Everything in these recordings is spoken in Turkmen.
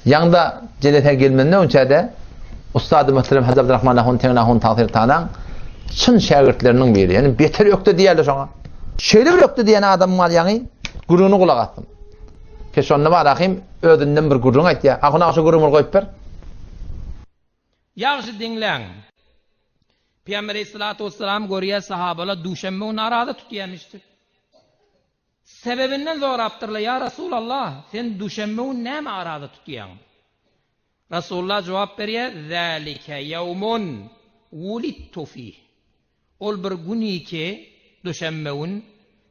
Ýaňda jelesä gelmenden öňçä-de ussady muhterem Hajy Abdyrahman ahun Teňňe ahun tagsyr tanaň çyn şägirtleriniň biri. Ýani beter ökde diýerler şoňa. Şeýle bir ökde diýen adamyň bar ýaňy gürrüňini gulak asdym. Peşonda bar ahym özünden bir gürrüň aýtýar. Ahun aga şo gürrüňi bir goýup ber. Ýagşy diňläň. Pygamber aleyhissalatu vesselam görýär sahabalar duşenbe güni araza tutýarmyşdyr. Sebebinden sorapdyrlar, Ýa Resulallah, sen duşenbe güni näme araza tutýaň? Resulullah jogap berýär, Zälike ýewmun wulidtu fih. Ol bir güniki, duşenbe gün,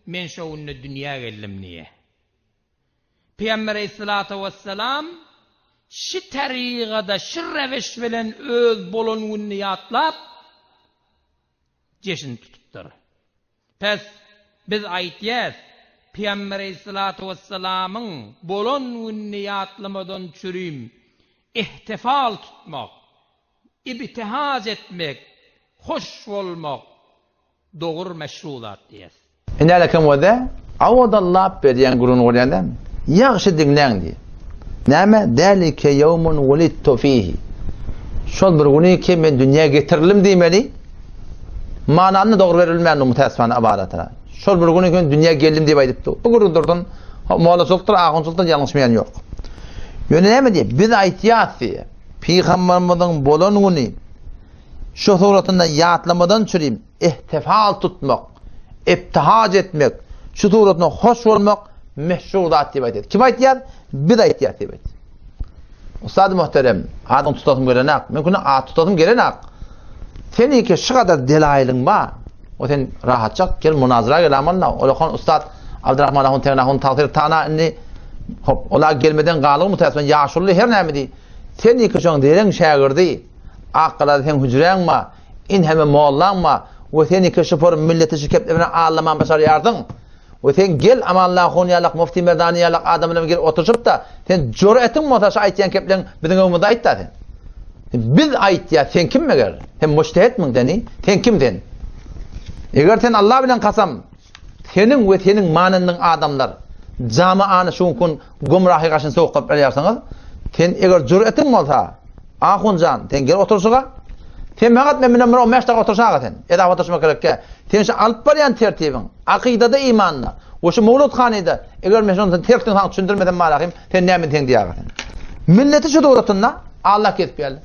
men şo günde dünýä geldim diýýär. Pygamber aleyhissalatu wessalam şi tarygada, şi rewiş bilen öz bolan gününi ýatlap, jeşin tutupdyr. Pes, biz aýtýas, Pygamber aleyhissalatu wessalamyň bolan gününi ýatlamadan çürim ihtifal tutmak, ibtihac etmek, hoş bolmak dogur meşru zat diýýäs. Ine kim bolsa, awadallap berýän gürrüňini görýän dälmi? Ýagşy diňläň diýýär. Näme? Zälike ýewmun wulidtu fihi. Şol bir güni ki men dünýä getirildim diýmeli. Manany dogry berip bilmändir mutäessifane ybaratyna. Şol bir güni ki men dünýä geldim diýip aýdypdy. Bu gürrüň dursun. Mollaçylykdyr, ahunçylykdyr ýalňyşmaýan ýok. Ýöne näme diýýär? Biz aýtýas diýýär. Pygamberimiziň bolan güni şu suratynda ýatlamadan çürim ihtifal tutmak, ibtihac etmek, şu suratynda hoş bolmak meşru zat diýip aýdýar. Kim aýtýar? Biz aýtýas diýip aýtýar. Ustad muhterem, adyň tutasym gelenak. Men küne at tutasym gelenak. Seninki şu kadar delaýylyň bar. O sen rahatjak gel munazara gel amanla. Olakan ustad Abdurrahman ahun Tegin ahun tagsyr tana indi hop ola gelmeden galyň mutäsmen ýaşuly her näme diý. Seninki şoň dereň şägirdi. Akgalada seň hüjräň bar. Inheme mollaň bar. We seninki şu por milleti şu kepde bilen allaman başarýarsyň. We sen gel Amanla ahun ýalak Mufti Merdani ýalak adam bilen gel oturyşyp-da, sen jüretiň bolsa şu aýtýan kepleň biziň öňümizde aýt-da sen. Biz aýtýas, sen kim meger? Sen mujtehetmiň seni? Sen kim sen? Eger sen Allah bilen kasam, seniň we seniň manyndyň adamlar jamaany şu gün gumrahy gaşyny sowuk kylyp berýärsiňiz, sen eger jüretiň bolsa, Ahun jan, sen gel oturyşyga. Sen maňa men bilen bir 15 dakika oturyşaga sen. Edap oturyşmak gerekkä. Sen şu alyp barýan tertibiň, akydada, imanda we şu mowlud hanyda, eger men şony sen tertibini saňa düşündirmesem malahym, sen näme diýseň diýäge sen. Milleti şu döwletinde Allah kesip geldi.